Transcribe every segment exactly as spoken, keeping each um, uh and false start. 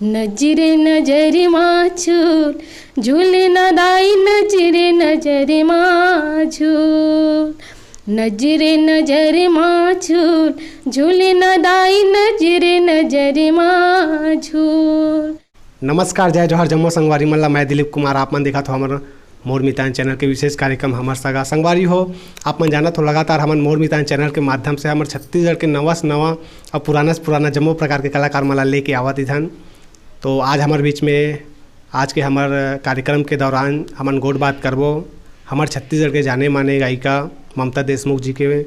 नजरे नजर मा झूल, झूल ना दाई नजरे नजर मा झूल। नजरे नजर मा झूल, झूल ना दाई नजरे नजर मा झूल। नमस्कार, जय जोहार, जम्मो संगवारी मन ला। मैं दिलीप कुमार, आप मन देखत हो हमर मोर मितान चैनल के विशेष कार्यक्रम हमर सगा। संगवारी हो, आप मन जानत हो, लगातार हमन मोर मितान चैनल के माध्यम से हमर छत्तीसगढ़ के नवा से नवा अउ पुराना से पुराना जम्मो प्रकार के कलाकार मन ला लेके आवत इथन। तो आज हमर बीच में, आज के हमर कार्यक्रम के दौरान हमन गोठ बात करबो हमर छत्तीसगढ़ के जाने माने गायिका ममता देशमुख जी के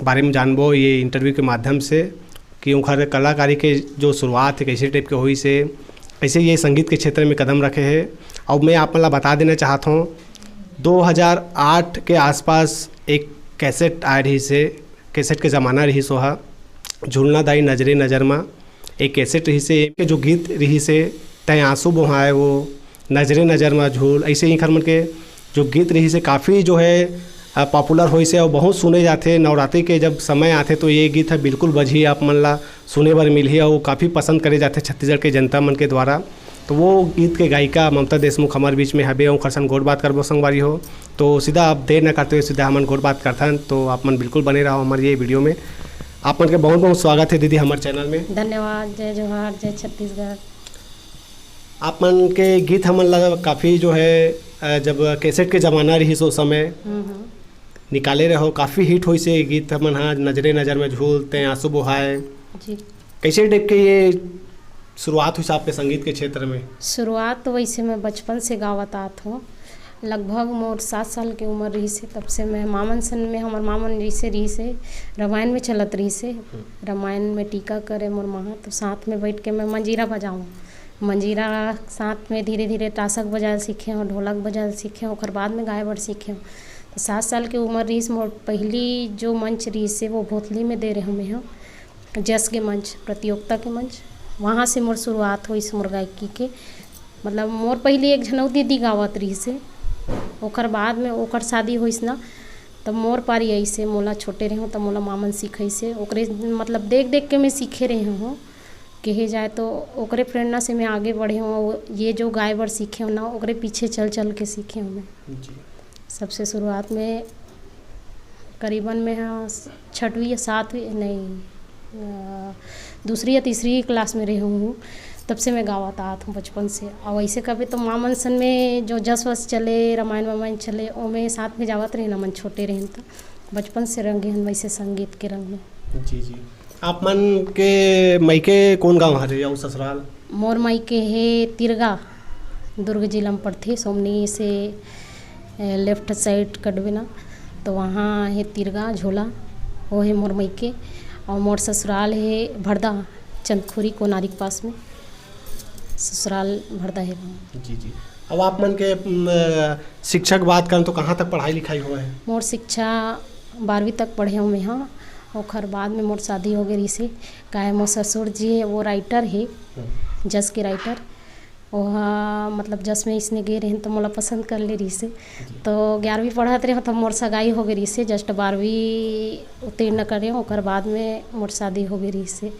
बारे में जानबो ये इंटरव्यू के माध्यम से, कि उनकर कलाकारी के जो शुरुआत है, कैसे टाइप के होइस हे, कैसे ये संगीत के क्षेत्र में कदम रखे हे। अउ मैं आप मन ला बता देना चाहत हूँ, दो हज़ार आठ के आसपास एक कैसेट आए रहिस हे, कैसेट के ज़माना रहिस ओहा, झूलना दाई नजरे नजर मा एक कैसेट रहिस हे, के जो गीत रहिस हे, तय आंसू बोहाए वो, नजरे नजर मा झूल, ऐसे ही खर मन के जो गीत रहिस हे, काफ़ी जो है, अ, पॉपुलर होइस हे अउ बहुत सुने जाथे। नवरात्रि के जब समय आथे, तो ये गीत ह बिल्कुल बजही, आप मन ला सुने बर मिलही अउ काफ़ी पसंद करे जाथे छत्तीसगढ़ के जनता मन के द्वारा। तो वो गीत के गायिका ममता देशमुख हमर बीच में हबे, ओखर संग गोठ बात करबो संगवारी हो। तो सीधा आप देर न करते हुए सीधा हमन गोठ बात करथन, तो आप मन बिल्कुल बने रहो हमर ये वीडियो में। आप मन के बहुत बहुत स्वागत है दीदी हमर चैनल में। धन्यवाद। जय जोहार, जय छत्तीसगढ़। आप मन के गीत हमन ला काफ़ी जो है, अ, जब कैसेट के ज़माना रहिस ओ समय हम्म, हम्म। निकाले रहो, काफ़ी हिट होइस हे गीत हमन हा, नजरे नजर में झूल, तय आंसू बोहाए। जी। कैसे टाइप के ये शुरुआत होइस आपके संगीत के क्षेत्र में? शुरुआत तो वैसे मैं बचपन से गावत आत हूँ, लगभग मोर सात साल के उम्र रहिस हे, तब से मैं मामन सन में, हमर मामन जैसे रहिस हे, रामायण में चलत रहिस हे, हम्म। रामायण में टीका करे मोर माँ, तो साथ में बैठ के मैं मंजीरा बजाऊँ। मंजीरा साथ में धीरे धीरे टासक बजाए सीखे हूँ, ढोलक बजाए सीखे हूँ, ओकर बाद में गाए बर सीखे हूँ। तो सात साल के उम्र रहिस, मोर पहली जो मंच रहिस हे, वो भोथली में दे रहे हूँ मैं हूँ, जस के मंच, प्रतियोगिता के मंच, वहाँ से मोर शुरुआत होइस मोर गायकी के। मतलब मोर पहली एक झन अउ दीदी गावत रहिस हे, ओकर बाद में ओकर शादी होइस ना, तब मोर पारी आइस हे, मोला छोटे रहे हूँ, तब मोला मामन सिखाइस हे, ओकरे मतलब देख देख के मैं सीखे रहे हूँ। कहे जाए तो ओकरे प्रेरणा से मैं आगे बढ़े हूँ, वो ये जो गाए बर सीखे हूँ ना, ओकरे पीछे चल चल के सीखे हूँ मैं। जी। सबसे शुरुआत में करीबन मैं हाँ छठवीं या सातवीं नहीं, अ, दूसरी या तीसरी क्लास में रही हूँ, तब से मैं गावत आत हूँ बचपन से। और वैसे कभी तो माँ मनसन में जो जस वस चले, रामायण वामायण चले, ओमे साथ में जावत रहे ना, मन छोटे रहे तो बचपन से रंगे हन वैसे संगीत के रंग में। जी, जी। आप मन के मइके कौन गांव हरे अउ ससुराल? मोर मइके हे तिरगा, दुर्ग जिला में पड़थे, सोमनी से, ए, लेफ्ट साइड कटबे ना, तो वहाँ हे तिरगा झोला, वो हे मोर मइके। और मोर ससुराल हे भरदा, चंदखुरी कोनारी के पास में ससुराल भरदा हे वहाँ। जी, जी। अब आप मन के, म, शिक्षा के बात करन तो कहाँ तक पढ़ाई लिखाई हुआ है? मोर शिक्षा बारहवीं तक पढ़े हूँ मैं, हाँ। ओखर बाद में मोर शादी हो गई रहिसे। काहे मोर ससुर जी हे, वो राइटर हे, हम्म। जस के राइटर। ओहा, मतलब, जस में इसने गे रहेन, तो मोला पसंद कर ले रहिसे। जी। तो ग्यारहवीं पढ़त रहे, तो मोर सगाई हो गई रहिसे, जस्ट बारहवीं उत्तीर्ण करे, ओकर बाद में मोर शादी हो गई रहिसे।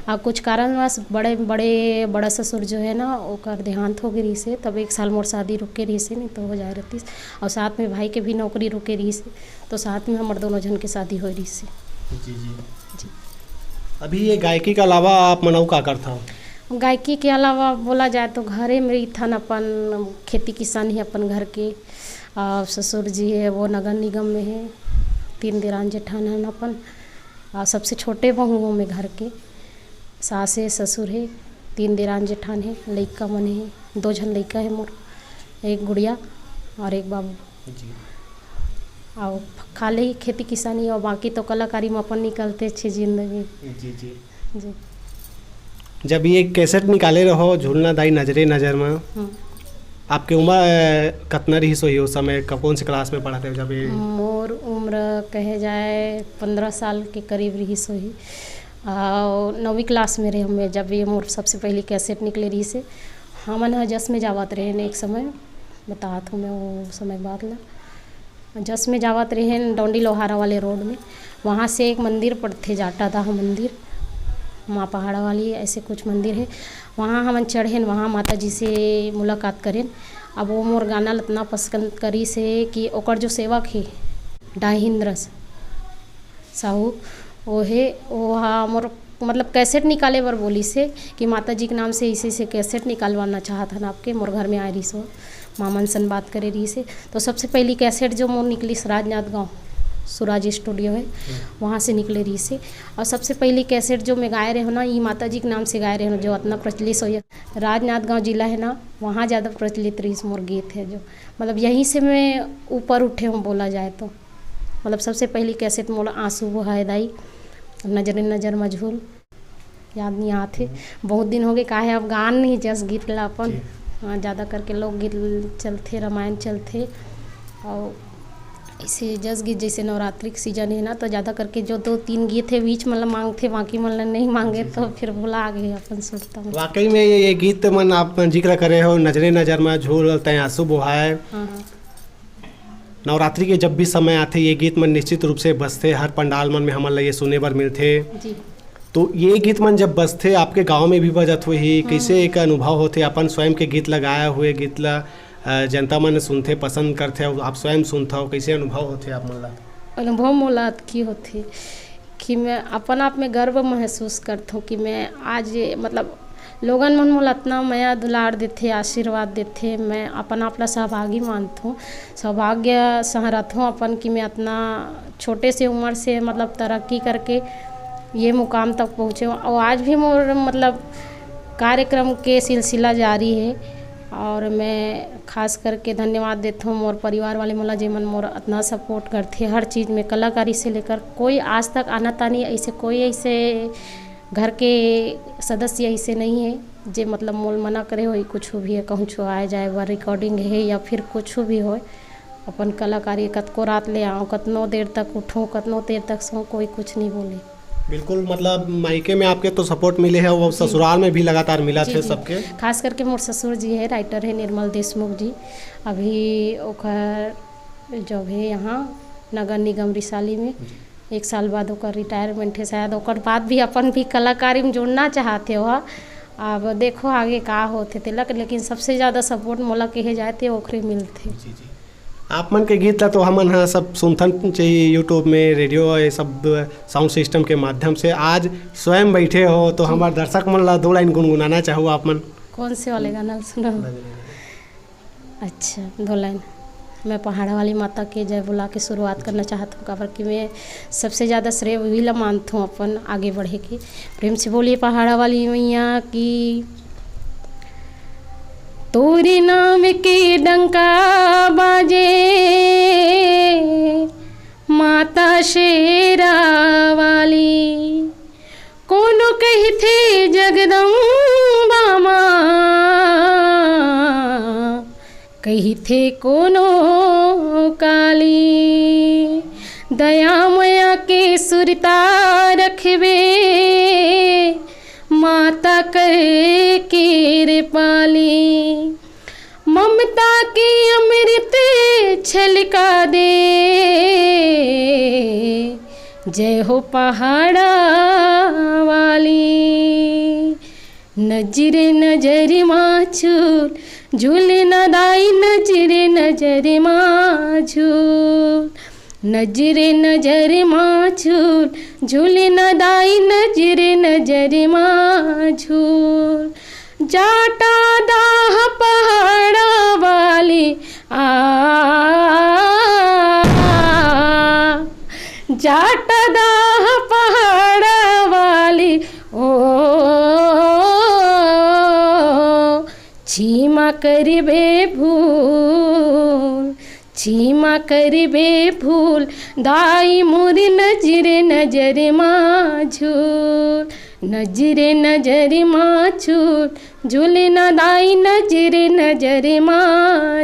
आ, कुछ कारणवश बड़े, बड़े, बड़ा ससुर जो है ना, ओकर देहांत हो गई रहिसे, तब एक साल मोर शादी रुक के रहिसे, नहीं तो हो जाए रहतीस। और साथ में भाई के भी नौकरी रुके रहिसे, तो साथ में हमर दोनों झन के शादी हो रहिसे। जी, जी। जी। अभी ये गायकी के अलावा आप मन अउ का करथव? गायकी के अलावा बोला जाए तो घरे में रहिथन, अपन खेती किसानी अपन घर के। और ससुर जी है, वो नगर निगम में है। तीन देरान जेठान हन अपन। और सबसे छोटे बहू हूँ मैं घर के। सास है, ससुर है, तीन देरान जेठान है, लइका मन है, दो झन लइका है मोर, एक गुड़िया और एक बाबू। जी। और खाली खेती किसानी और बाकी तो कलाकारी में अपन निकलते छे जिंदगी। जी, जी। जी। जब ये कैसेट निकाले रहो, झूलना दाई नजरे नजर में, हम्म। आपके उम्र, अ, कतना रहिस होही उस समय? क-, कौन से क्लास में पढ़त रहे जब ये? मोर उम्र कहे जाए पंद्रह साल के करीब रहिस होही। और नौवीं क्लास में रहे हमें, जब ये मोर सबसे पहली कैसेट निकले रहिसे। हमन ह जस में जावत रहे एक समय, बतात हूँ मैं वो समय के बात ला। जस में जावत रहे डोंडी लोहारा वाले रोड में, वहाँ से एक मंदिर पड़थे, जाटादाह मंदिर, माँ पहाड़ा वाली ऐसे कुछ मंदिर हे, वहाँ हमन चढ़ेन, वहाँ माता जी से मुलाकात करेन। अब वो मोर गाना ल अतना पसंद करिस हे कि ओकर जो सेवक हे डाहिंद्र साहू, वो हे, वो हा मोर मतलब कैसेट निकाले बर बोलिस हे कि माता जी के नाम से इसे से कैसेट निकालवाना चाहत हन आपके, मोर घर में आए रहिस हो, मामन सन बात करे रहिस हे। तो सबसे पहली कैसेट जो मोर निकलिस राजनांदगांव सुराज स्टूडियो है, वहाँ से निकले रहिस हे। और सबसे पहली कैसेट जो मैं गाए रहे हो ना, ये माता जी के नाम से गाए रहे हो, जो अतना प्रचलित हो, राजनांदगांव जिला है ना, वहाँ ज़्यादा प्रचलित रहिस मोर गीत है जो, मतलब यहीं से मैं ऊपर उठे हूँ बोला जाए तो। मतलब सबसे पहली कैसेट मोला आंसू बहाए दाई, नजरे नजर मजहूल, याद नहीं आत हे। बहुत दिन हो गए, काहे अब गान नहीं जस गीत ला अपन। जी। हाँ, ज़्यादा करके लोकगीत चलथे, रामायण चलथे। और इसे जस गीत जैसे नवरात्रि के सीजन है ना, तो ज़्यादा करके जो दो तीन गीत है बीच मतलब मांगथे, बाकी मतलब नहीं मांगे, जी, तो जी। फिर भुला गए अपन सुरता में। वाकई में ये, ये गीत मन आप जिक्र करे हो, नजरे नजर में झूल तय आंसू बहाए। हाँ, हाँ। नवरात्रि के जब भी समय आथे, ये गीत मन निश्चित रूप से बजथे, हर पंडाल मन में हमन ला ये सुने बर मिलथे। जी। तो ये गीत मन जब बजथे, आपके गांव में भी बजत होही, हम्म। कैसे एक अनुभव होथे? अपन स्वयं के गीत लगाए हुए गीत ला, अ, जनता मन सुनथे, पसंद करथे, अउ आप स्वयं सुनथव, कैसे अनुभव होथे आप मन ला? अनुभव मोला अतकी होथे कि मैं अपन आप में गर्व महसूस करथों कि मैं आज ये, मतलब, लोगन मन मोला अतना मया दुलार देथे, आशीर्वाद देथे, मैं अपन आप ला सौभागी मानथों, सौभाग्य संहरथों अपन कि मैं अतना छोटे से उम्र से, मतलब, तरक्की करके ये मुकाम तक पहुँचे हूँ। और आज भी मोर, मतलब, कार्यक्रम के सिलसिला जारी है। और मैं खास करके धन्यवाद देथों मोर परिवार वाले मोला, जेमन मोर अतना सपोर्ट करथे हर चीज़ में, कलाकारी से लेकर कोई आज तक आनातानी ऐसे, कोई ऐसे घर के सदस्य ऐसे नहीं है जे, मतलब, मोल मना करे होई कुछ भी है, कहूँ छो आए जाए बर रिकॉर्डिंग है या फिर कुछ भी होए, अपन कलाकारी कतको रात ले आऊँ, कतनो देर तक उठूँ, कतनो देर तक सोऊँ, कोई कुछ नहीं बोले। बिल्कुल, मतलब मायके में आपके तो सपोर्ट मिले है, वो जी। ससुराल में भी लगातार मिला जी, थे जी। सबके। खास करके मोर ससुर जी है, राइटर है निर्मल देशमुख जी, अभी ओकर जॉब है यहाँ नगर निगम रिसाली में। जी। एक साल बाद ओकर रिटायरमेंट है शायद, ओकर बाद भी अपन भी कलाकारी में जुड़ना चाहत हे ओहा। अब देखो आगे का होथे तेला, लेकिन सबसे ज़्यादा सपोर्ट मोला कहे जाए ते ओखरे मिलथे। जी, जी। आप मन के गीत ला तो हमन ह सब सुनथन चाहिए YouTube में, रेडियो, ये सब साउंड सिस्टम के माध्यम से। आज स्वयं बैठे हो तो जी। हमारे दर्शक मन ला दो लाइन गुनगुनाना चाहो आप मन? कौन से वाले गाना सुना? अच्छा, दो लाइन। मैं पहाड़ा वाली माता के जय बुला के शुरुआत करना चाहत हूँ, काबर कि मैं सबसे ज़्यादा श्रेय वही ला मानत हूँ अपन आगे बढ़े के। प्रेम से बोलिए पहाड़ा वाली मैया की। तोरे नाम के डंका बाजे माता शेरा वाली, कोनो कहिथे जगदम्बा माँ, कहिथे कोनो काली। दया मया के सुरता रखबे, माता कर के रे पाली। ममता के अमृत छलका दे, जय हो पहाड़ा वाली। नजर नजर मा झूल, झूल न दाई नजर नजर मा झूल। नजर नजर मा झूल, झूल न दाई नजर नजर मा झूल। जाटा दाह पहाड़ा वाली आ, जाटा दाह पहाड़ा वाली ओ, क्षमा करिबे भूल, क्षमा करिबे भूल, दाई मोर नजर नजर मा झूल। नजर नजर मा झूल, झूल ना दाई नजर नजर मा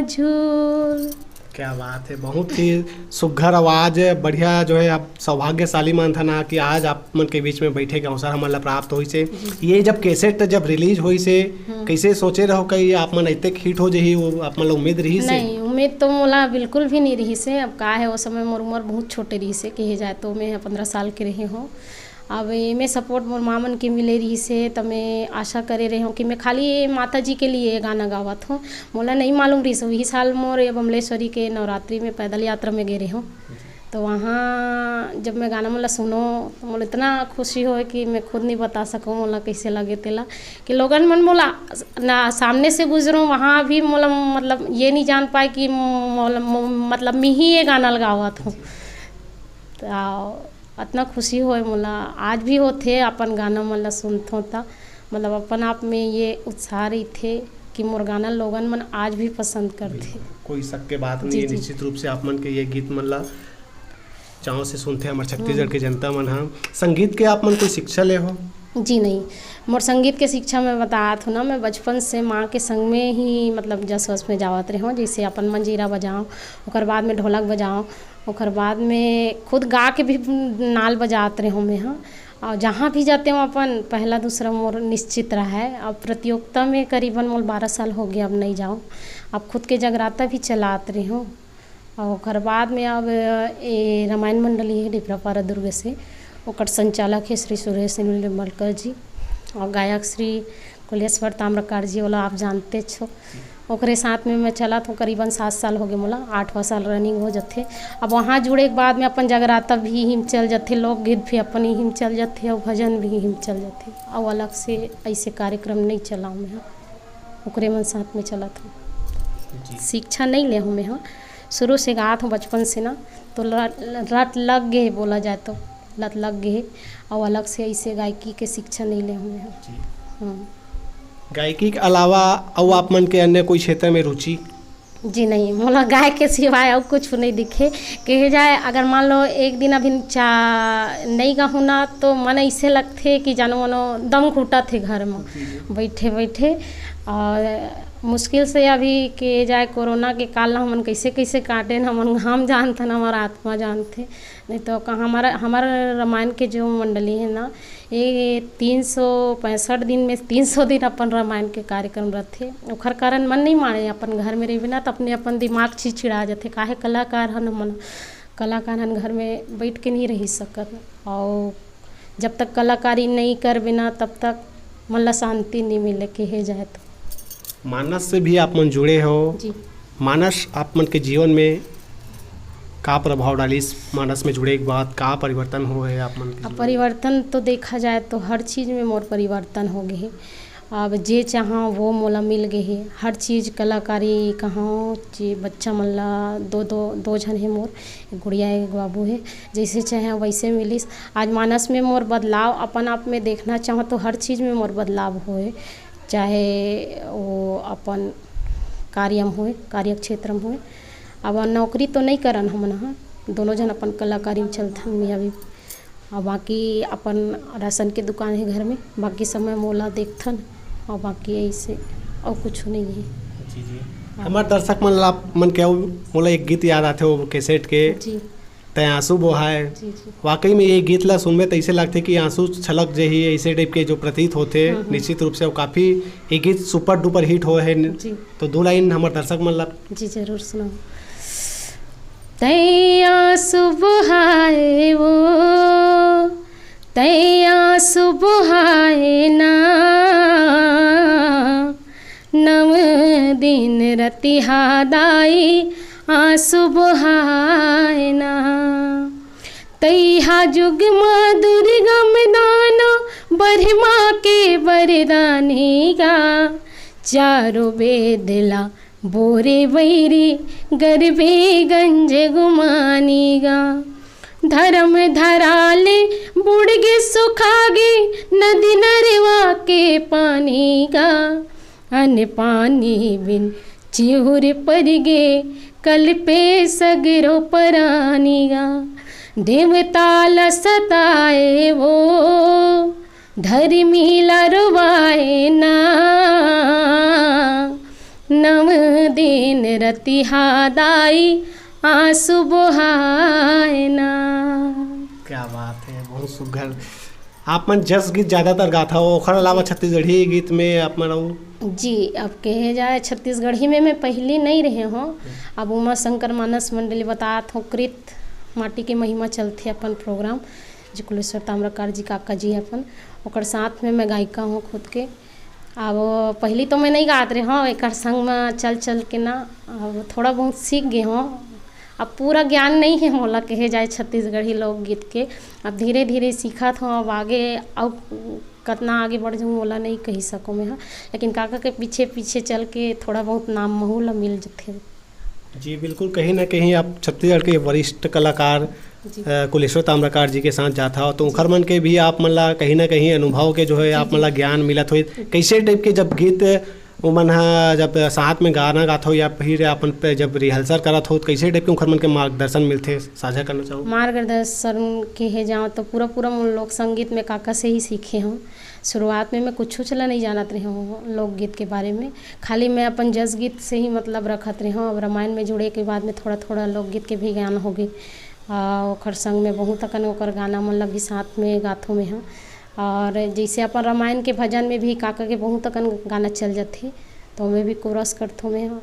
झूल। क्या बात है, बहुत ही सुघर आवाज, बढ़िया जो है। आप सौभाग्यशाली मानथन ना कि आज आप मन के बीच में बैठे के अवसर हमन ला प्राप्त होइस हे। ये जब कैसेट जब रिलीज होइस हे, हम्म। कैसे सोचे रहो कि आप मन इतने हिट हो जही, वो आप मन ला उम्मीद रहिस हे? नहीं, उम्मीद तो मोला बिल्कुल भी नहीं रहिस हे। अब का है, वो समय मोर उम्र बहुत छोटे रहिस हे, कहे जाए तो मैं पंद्रह साल के रहे हूँ। अब एमे support मोर माँ मन के मिले रहिस हे, त मैं आशा करे रहे हूँ कि मैं खाली ये माता जी के लिए ये गाना गावत हूँ। मोला नहीं मालूम रहिस, वही साल मोर ये बमलेश्वरी के नवरात्रि में पैदल यात्रा में गे रहे हूँ। तो वहाँ जब मैं गाना मोला सुनो, तो मोला इतना खुशी होए कि मैं खुद नहीं बता सकूँ मोला कैसे लगे तेला, कि लोगन मन मोला ना सामने से गुजरूँ, वहाँ भी मोला मतलब ये नहीं जान पाए कि मोला, मो-, मतलब मैं ही ये गाना ल गावत हूँ। तो अतना खुशी होए मोला, आज भी होथे, अपन गाना मन ला सुनथों त मतलब अपन आप में ये उत्साह रहिथे कि मोर गाना लोगन मन आज भी पसंद करथे। कोई शक के बात नहीं जी, है, जी। निश्चित रूप से आप मन के ये गीत मन ला चाव से सुनथे हमर छत्तीसगढ़ हम्म। के जनता मन ह। संगीत के आप मन कोई शिक्षा ले हो? जी नहीं, मोर संगीत के शिक्षा मैं बतात हूँ ना, मैं बचपन से माँ के संग में ही मतलब जस वस में जावत रहे हूँ, जैसे अपन मंजीरा बजाओ, ओकर बाद में ढोलक बजाओ, ओकर बाद में खुद गा के भी नाल बजात रहे हूँ मैं, हाँ। और जहाँ भी जाते हूँ अपन पहला दूसरा मोर निश्चित रहा है। अब प्रतियोगिता में करीबन मोर बारह साल हो गया, अब नहीं जाऊँ। अब खुद के जगराता भी चलात रहे हूँ। और ओकर बाद में अब ए रामायण मंडली है डिपरापारा दुर्ग से, ओकर संचालक है श्री सुरेश निर्मलकर जी और गायक श्री कुलेश्वर ताम्रकार जी, ओला आप जानते छो। ओकरे साथ में मैं चलत हूँ, करीबन सात साल हो गए मोला, आठवां साल running हो जथे। अब वहाँ जुड़े के बाद में अपन जगराता भी हिम चल जथे, लोकगीत भी अपन हिम चल जथे और भजन भी हिम चल जथे। और अलग से ऐसे कार्यक्रम नहीं चलाऊँ मैं, हाँ, ओकरे मन साथ में चलत हूँ। जी। शिक्षा नहीं ले हूँ मैं, हाँ, शुरू से गात हूँ बचपन से ना, तो ल-, रट लग गए, बोला जाए तो लत लग गए, और अलग से ऐसे गायकी के शिक्षा नहीं ले हूँ मैं, हाँ। जी। हम्म। गायकी के अलावा अउ आप मन के अन्य कोई क्षेत्र में रुचि? जी नहीं, मोला गाय के सिवाय अउ कुछ नहीं दिखे। कहे जाए, अगर मान लो एक दिन अभी चा-, नहीं गाहूँ ना, तो मन ऐसे लगथे कि जानो मानो दम घुटत हे घर में जी, जी। बैठे बैठे। और मुश्किल से अभी के जाए, कोरोना के काल ला हमन कैसे कैसे काटेन, हमन हम जानथन, हमार आत्मा जानथे। नहीं तो का, हमारा, हमार रामायण के जो मंडली है ना, ये तीन सौ पैंसठ दिन में तीन सौ दिन अपन रामायण के कार्यक्रम रथे। ओखर कारण मन नहीं माने, अपन घर में रहिबे ना, त अपने अपन दिमाग चिड़चिड़ा जथे। काहे, कलाकार हन हमन, कलाकार हन, घर में बैठ के नहीं रही सकत। और जब तक कलाकारी नहीं करबे ना, तब तक मन ला शांति नहीं मिले, कहे जाए तो। मानस से भी आप मन जुड़े हो। जी। मानस आप मन के जीवन में का प्रभाव डालिस? मानस में जुड़े के बाद का परिवर्तन होए हे आप मन के अब जीवन में? परिवर्तन तो देखा जाए तो हर चीज में मोर परिवर्तन हो गए हे। अब जे चाहा वो मोला मिल गए हे, हर चीज कलाकारी कहा, जे बच्चा मन ला, दो, दो, दो झन हे मोर, एक गुड़िया एक बाबू हे, जैसे चाहा वैसे मिलिस। आज मानस में मोर बदलाव अपन आप में देखना चाहा तो हर चीज में मोर बदलाव होए, चाहे वो अपन कार्य में होए, कार्य क्षेत्र में होए। अब नौकरी तो नहीं करन हमन ह, दोनों झन अपन कलाकारी में चलथन, मैं अभी। और बाकी अपन राशन के दुकान है घर में, बाकी समय मोला देखथन और बाकी ऐसे और कुछ नहीं है। जी, जी। हाँ। हमार दर्शक मन ला, मन के अउ मोला एक गीत याद आथे, वो कैसेट के, जी। तै आंसू बोहाए। जी, जी। वाकई में ये गीत ला सुनबे त ऐसे लगथे कि आंसू छलक जही, ऐसे टाइप के जो प्रतीत होथे। हम्म, हम्म। निश्चित रूप से वो काफी, ये गीत super duper hit होए हे। जी। तो दो लाइन हमर दर्शक मन ला। जी, जरूर सुनाओ। तै आंसू बोहाए वो, तै आंसू बोहाए ना, नव दिन रतिहा दाई आंसू बोहाए ना। तैहा जुग मा दुर्गा मा दानो, ब्रह्मा के वरदानी गा। चारों वेद ला बोरे बैरी, गरबीगंज गुमानी गा। धर्म धरा ले बुड़ गे सुखा गे, नदी नरवा के पानी गा। अन्न पानी बिन चिहुर परिगे, कलपे सगरो परानी गा। देवता ल सताए वो, धर्मी ल रोवाए ना। नव दिन रतिहा दाई, आंसू बोहाए ना। क्या बात है, बहुत सुघर। आप मन जस गीत ज्यादातर गाथा हो, ओखर अलावा जी। छत्तीसगढ़ी गीत में आप मन अउ? जी, अब कहे जाए छत्तीसगढ़ी में मैं पहली नहीं रहे हों। हम्म। अब उमा शंकर मानस मंडली बतात हों, कृत माटी के महिमा चलथे अपन program। जी, कुलेश्वर ताम्रकार जी काका जी अपन, ओकर साथ में मैं गायिका हूँ खुद के। अब पहली तो मैं नहीं गात रहे हूँ, एकर संग में चल चल के ना अब थोड़ा बहुत सीख गए हूँ। अब पूरा ज्ञान नहीं है मोला कहे जाए छत्तीसगढ़ी लोकगीत के। अब धीरे धीरे सीखत हूँ, अब आगे अब कतना आगे बढ़ जाऊँ मोला नहीं कही सकूँ मैं, हाँ। लेकिन काका के पीछे पीछे चल के थोड़ा बहुत नाम महू ला मिल जथे। जी, बिल्कुल, कहीं ना कहीं आप छत्तीसगढ़ के वरिष्ठ कलाकार, जी। अ, कुलेश्वर ताम्रकार जी के साथ जात हव, तो जी। ओखर मन के भी आप मन ला कहीं ना कहीं अनुभव के जो है जी, आप मन ला जी। ज्ञान मिलत होही। जी। कैसे टाइप के जब गीत उमन ह जब साथ में गाना गात हो या फिर अपन पे जब रिहर्सल करत हो, तो कैसे टाइप के ओखर मन के मार्गदर्शन मिलथे, साझा करना चाहो? मार्गदर्शन के हे जाओ तो पूरा पूरा मैं लोक संगीत में काका से ही सीखे हूँ। शुरुआत में मैं कुछ उछ ला नहीं जानत रहे हूँ लोकगीत के बारे में, खाली मैं अपन जस गीत से ही मतलब रखत रहे हूँ। अब रामायण में जुड़े के बाद में थोड़ा थोड़ा लोकगीत के भी ज्ञान हो गए। आ, ओकर संग में बहुत अकन ओकर गाना मन ला भी साथ में गाथों में हाँ। और जैसे अपन रामायण के भजन में भी काका के बहुत अकन गाना चल जाथे, तो ओमे भी कोरस करथों मैं हाँ।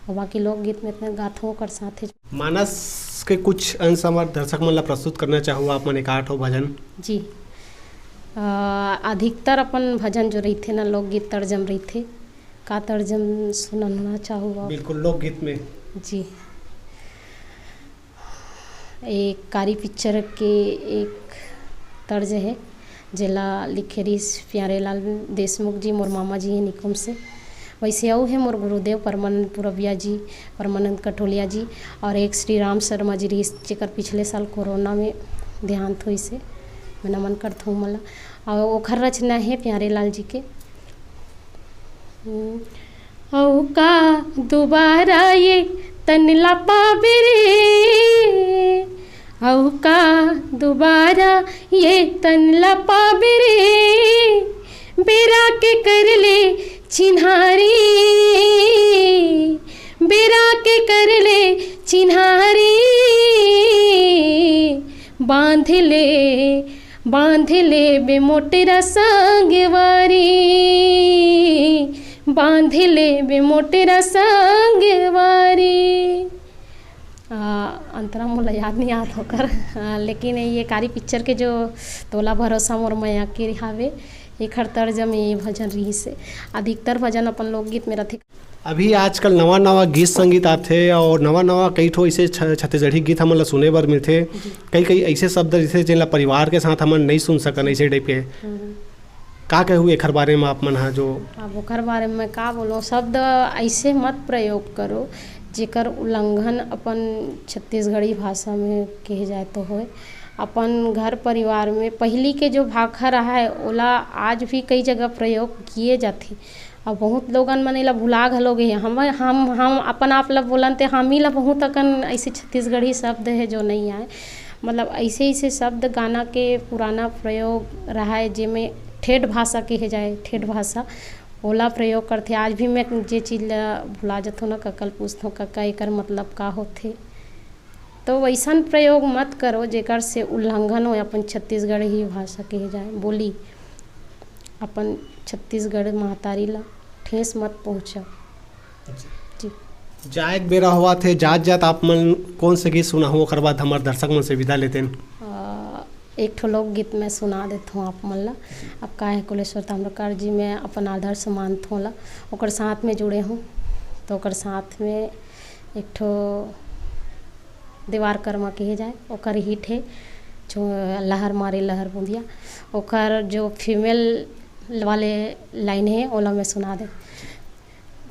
और बाकी लोकगीत में इतना गाथों ओकर साथ ही। मानस के कुछ अंश हमारे दर्शक मन ला प्रस्तुत करना चाहो आप मन, एक आठ हो भजन। जी। अ, अधिकतर अपन भजन जो रहिथे ना, लोकगीत तर्जम रहिथे। का तर्जम सुनना चाहो आप? बिल्कुल, लोकगीत में। जी। एक कारी पिक्चर के एक तर्ज है, जेला लिखे रिहिस प्यारेलाल देशमुख जी, मोर मामा जी है निकुम से। वैसे अउ है मोर गुरुदेव परमानंद पुरबिया जी, परमानंद कठोलिया जी, और एक श्री राम शर्मा जी रिहिस, जेकर पिछले साल कोरोना में देहांत होइस हे। मैं नमन करथौं ओमन ला। और ओखर रचना है प्यारेलाल जी के। हम्म, अउ का दुबारा ये तन ला पाबे रे, अउ का दुबारा ये तन ला पाबे रे, बेरा के कर ले चिन्हारी, बेरा के कर ले चिन्हारी, बांध ले, बांध ले बे मोटरा संगवारी, बांध ले बे मोटरा संगवारी। आ, अंतरा मोला याद नहीं आत ओकर, आ, लेकिन ये कारी पिक्चर के जो तोला भरोसा मोर मया के हावे, एखर तर्जम ये भजन रिहिस हे। अधिकतर भजन अपन लोकगीत में रथे। अभी आजकल नवा नवा गीत संगीत आथे और नवा नवा कई ठो ऐसे छ-, छत्तीसगढ़ी गीत हमन ला सुने बर मिलथे। जी। कई कई ऐसे शब्द जैसे जेन ला परिवार के साथ हमन नहीं सुन सकन, ऐसे टाइप के। हम्म। का कहू एखर बारे में आप मन हा जो? अब ओकर बारे में का बोलो, शब्द ऐसे मत प्रयोग करो जेकर उल्लंघन अपन छत्तीसगढ़ी भाषा में कहे जाए तो होए। अपन घर परिवार में पहिली के जो भाखा रहा है ओला आज भी कई जगह प्रयोग किए जाथे। अब बहुत लोगन मन एला भुला घलो गे हे। हम, हम, हम अपन आप ला बोलन ते हम ही ला बहुत अकन ऐसे छत्तीसगढ़ी शब्द है जो नहीं आए। मतलब ऐसे ऐसे शब्द गाना के पुराना प्रयोग रहा है जेमे ठेठ भाषा कहे जाए, ठेठ भाषा ओला प्रयोग करथे। आज भी मैं जे चीज ला भुला जथों ना, कका ल पूछथों, "कका एकर मतलब का होथे?" तो वैसन प्रयोग मत करो जेकर से उल्लंघन हो अपन छत्तीसगढ़ी भाषा कहे जाए, बोली। अपन छत्तीसगढ़ महतारी ला ठेस मत पहुँचाओ। जी। जाए के बेरा होवत हे, जात जात आप मन कौन से गीत सुनाहू, ओकर बाद हमर दर्शक मन से विदा लेतेन। अ, एक ठो लोकगीत मैं सुना देथों आप मन ला। अब का है कुलेश्वर ताम्रकार जी मैं अपन आदर्श मानथों ला, ओकर साथ में जुड़े हूँ, तो ओकर साथ में एक ठो देवार कर्मा कहे जाए, ओकर हिट हे जो लहर मारे लहर बुंदिया, ओकर जो फीमेल वाले लाइन हे ओला मैं सुना दे।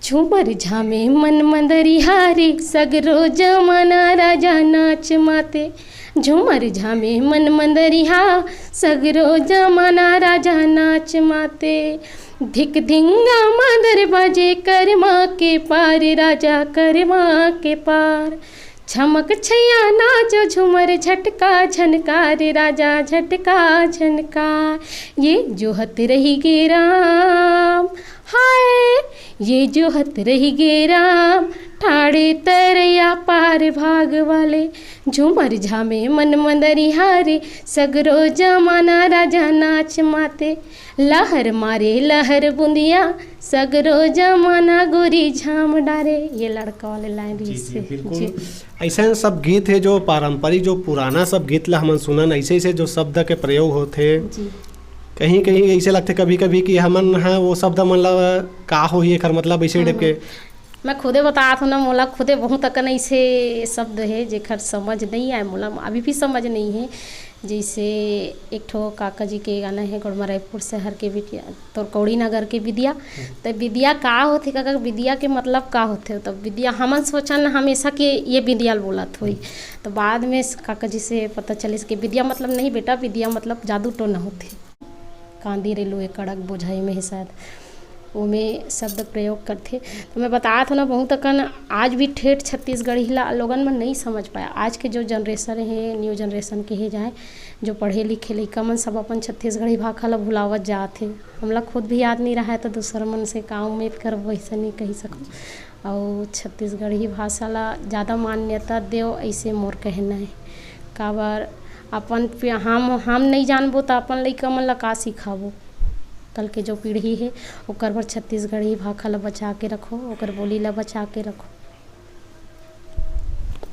झूमर झामे मन मंदरिहा रे, सगरो जमाना राजा नाच माते। झूमर झामे मन मंदरिहा, सगरो जमाना राजा नाच माते। धिक धिंगा मादर बाजे, करमा के पार राजा, करमा के पार। छमक छैया नाचो, झूमर झटका झनकार राजा, झटका झनकार। ये जोहत रही गे राम, हाय, ये जोहत रही गे राम, ठाड़े तरैया पार भाग वाले। झूमर झामे मन मंदरिहा रे, सगरो जमाना राजा नाच माते। लहर मारे लहर बुंदिया, सगरो जमाना गोरी झाम डारे। ये लड़का वाले लाइन जी, रहिस जी, हे। बिल्कुल। जी। ऐसे सब गीत हे जो पारंपरिक, जो पुराना सब गीत ला हमन सुनन, ऐसे ऐसे जो शब्द के प्रयोग होथे, जी। कहीं कहीं ऐसे लगथे कभी कभी कि हमन ह वो शब्द मन ला का होही एकर मतलब, ऐसे टाइप के। हम्म। मैं खुदे बतात हूँ ना, मोला खुदे बहुत अकन ऐसे शब्द हे जेकर समझ नहीं आए, मोला अभी भी समझ नहीं है। जैसे एक ठो काका जी के गाना है, गोड़मा रायपुर शहर के बिटिया, तोर कौड़ी नगर के विद्या। हम्म। तो विद्या का होथे काका, विद्या के मतलब का होथे? तो विद्या हमन सोचन हमेशा के ये विद्या ल बोलत होई। हम्म। तो बाद में स-, काका जी से पता चलिस कि विद्या मतलब नहीं बेटा, विद्या मतलब जादू टोना होथे। कांदी रे लुए कड़क बोझाई में हे शायद, ओमे शब्द प्रयोग करथे। तो मैं बतात हूँ ना, बहुत अकन आज भी ठेठ छत्तीसगढ़ी ला लोगन मन नहीं समझ पाया। आज के जो जनरेशन हे, न्यू जनरेशन के हे जाए, जो पढ़े लिखे लइका मन, सब अपन छत्तीसगढ़ी भाखा ला भुलावत जात हे। हमला खुद भी याद नहीं रहा है, तो दूसर मन से का उम्मीद करबो, वैसे नहीं कही सकूँ। अउ छत्तीसगढ़ी भाषा ला ज़्यादा मान्यता देव, ऐसे मोर कहना है। काबर अपन पि-, हम, हम नहीं जानबो, तो अपन लइका मन ला का सिखाबो? कल के जो पीढ़ी है, ओकर बर छत्तीसगढ़ी भाखा ला बचा के रखो, ओकर बोली ला बचा के रखो।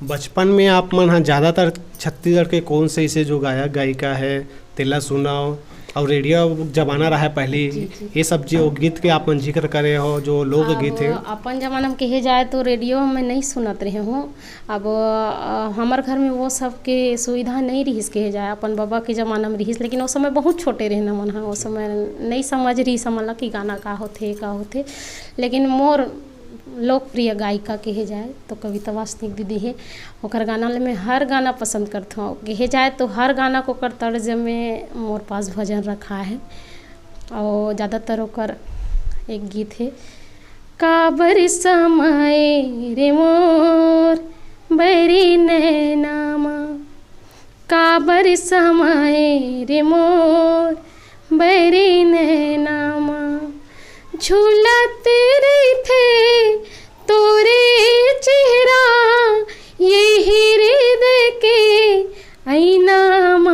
बचपन में आप मन ह ज़्यादातर छत्तीसगढ़ के कौन से ऐसे जो गायक गायिका है, तेला सुनाओ, और रेडियो जमाना रहा है पहले, जी, जी। ये सब जो गीत के आप मन जिक्र करे हो, जो लोकगीत अब है। अपन जमाना में कहे जाए तो रेडियो में नहीं सुनत रहे हूँ। अब, अ, हमर घर में वो सब के सुविधा नहीं रहिस कहे जाए, अपन बाबा के जमाना में रहिस, लेकिन वो समय बहुत छोटे रहे हमन ह, वो समय नहीं समझ रहिस हमन ला कि गाना का होथे, का होथे। लेकिन मोर लोकप्रिय गायिका कहे जाए तो कविता वासनिक दीदी हे। ओकर गाना ले मैं हर गाना पसंद करथौं। कहे जाए तो हर गाना को ओकर तर्ज में मोर पास भजन रखा है। और ज़्यादातर ओकर एक गीत है, काबर समय रे मोर बैरी नैना मा, काबर समय रे मोर बैरी नैना मा, झूलत रहिथे तोरे चेहरा ये हृदय के ऐना मा,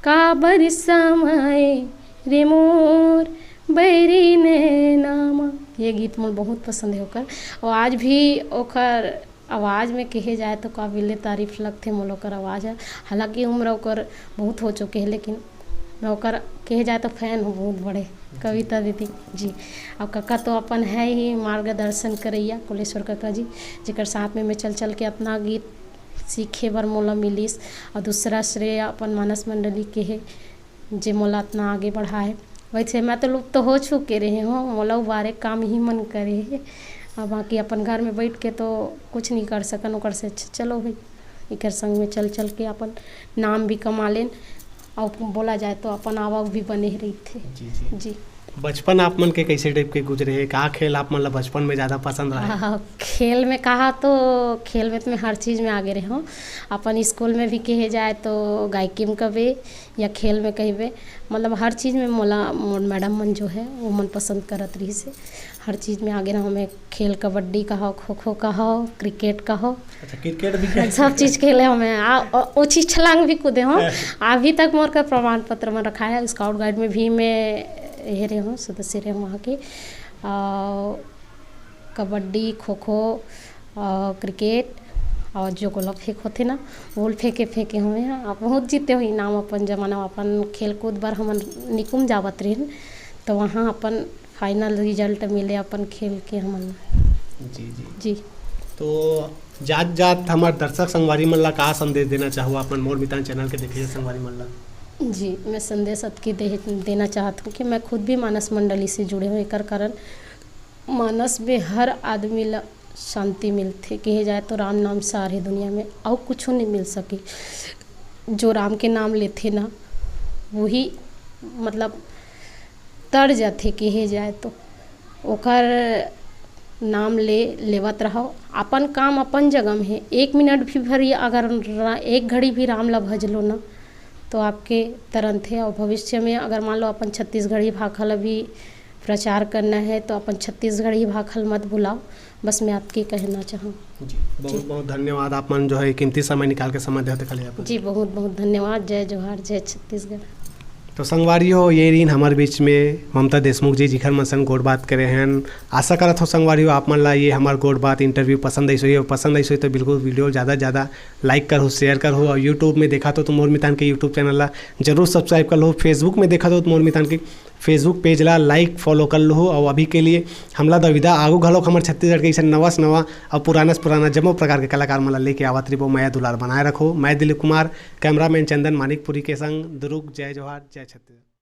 काबर समय रे मोर बैरी नैना मा। ये गीत मोर बहुत पसंद है ओकर, और आज भी ओकर आवाज़ में कहे जाए तो काबिले तारीफ लगथे मोला ओकर आवाज़ ह। हालांकि उम्र ओकर बहुत हो चुके है, लेकिन मैं ओकर कहे जाए तो फैन हूँ बहुत बड़े, कविता दीदी जी। और काका तो अपन है ही मार्गदर्शन करैया, कुलेश्वर काका जी, जेकर साथ में मैं चल चल के अपना गीत सीखे बर मोला मिलिस। और दूसरा श्रेय अपन मानस मंडली के है, जे मोला इतना आगे बढ़ाए। वैसे मैं तो लुप्त हो चुके रहे हूँ, मोला उबारे काम ही मन करे है। अब बाकी अपन घर में बैठ के तो कुछ नहीं कर सकन, ओकर से अच्छा चलो भाई, एकर संग में चल चल के अपन नाम भी कमा लेन, और बोला जाए तो अपन आवक भी बने रहिथे। जी, जी। जी। बचपन आप मन के कैसे टाइप के गुजरे है? का खेल आप मन ला बचपन में ज़्यादा पसंद रहा? हाँ, खेल में कहा तो खेल में तो मैं हर चीज़ में आगे रहे हूँ। अपन स्कूल में भी कहे जाए तो गायकी में कबे या खेल में कहिबे, मतलब हर चीज़ में मोला, मोर मैडम मन जो है वो मन पसंद करत रहिस हे। हर चीज़ में आगे रहो, मैं खेल कबड्डी कहो, खो खो कहो, क्रिकेट कहो। अच्छा, क्रिकेट भी खेल? सब चीज़ खेले हमें। आ, ओ, ऊँची छलांग भी कूदे हूँ। अभी तक मोर का प्रमाण पत्र में रखा है। स्काउट गाइड में भी मैं ये रहे हूँ, सदस्य रहे हूँ वहाँ के। और कबड्डी, खो खो, और क्रिकेट, और जो गोला फेंक होथे ना, वो फेंके फेंके हमें। आप बहुत जीते हो इनाम अपन जमाना में, अपन खेल कूद बर हमन निकुम जावत रहिन, तो वहाँ अपन फाइनल रिजल्ट मिले अपन खेल के हमन। जी, जी। जी। तो जात जात हमार दर्शक संगवारी मन ला का संदेश देना चाहो, अपन मोर मितान चैनल के देखे संगवारी मन ला? जी, मैं संदेश अतकी दे-, देना चाहत हूँ कि मैं खुद भी मानस मंडली से जुड़े हूँ, एकर कारण मानस में हर आदमी ला शांति मिलथे। कहे जाए तो राम नाम सार हे दुनिया में, अउ कुछो नहीं मिल सके। जो राम के नाम लेथे ना, वही मतलब तर जाथे। कहे जाए तो ओकर नाम ले लेवत रहो, अपन काम अपन जगह में हे। एक मिनट भी भर अगर रा-, एक घड़ी भी राम ला भज लो ना, तो आपके तरंत हे। और भविष्य में अगर मान लो अपन छत्तीसगढ़ी भाखा ला भी प्रचार करना है तो अपन छत्तीसगढ़ी भाखा ल मत भुलाओ। बस मैं अतके कहना चाहूँ। जी, बहुत बहुत धन्यवाद, आप मन जो है कीमती समय निकाल के समय देते कल अपन। जी, बहुत बहुत धन्यवाद। जय जोहार, जय छत्तीसगढ़। तो संगवारी हो, ये रहिन हमर बीच में ममता देशमुख जी, जिखर मन संग गोठ बात करे हन। आशा करत हो संगवारी हो, आप मन ला ये हमर गोठ बात interview पसंद आइस होही, और पसंद आइस होही तो बिल्कुल video ज़्यादा से ज़्यादा like करहू, share करहू, और YouTube में देखत हो तो मोर मितान के YouTube channel ला जरूर subscribe कर लो। Facebook में देखत हो तो मोर मितान के Facebook page ला like follow कर लो। और अभी के लिए हमला दो विदा, आगू घलोक हमर छत्तीसगढ़ के अइसन नवा से नवा और पुराना से पुराना जम्मो प्रकार के कलाकार मन ला लेके आवत रहिबो। मया दुलार बनाए रखो। मैं दिलीप कुमार, cameraman चंदन मानिकपुरी के संग दुरुग। जय जोहार, जय छत्तीसगढ़।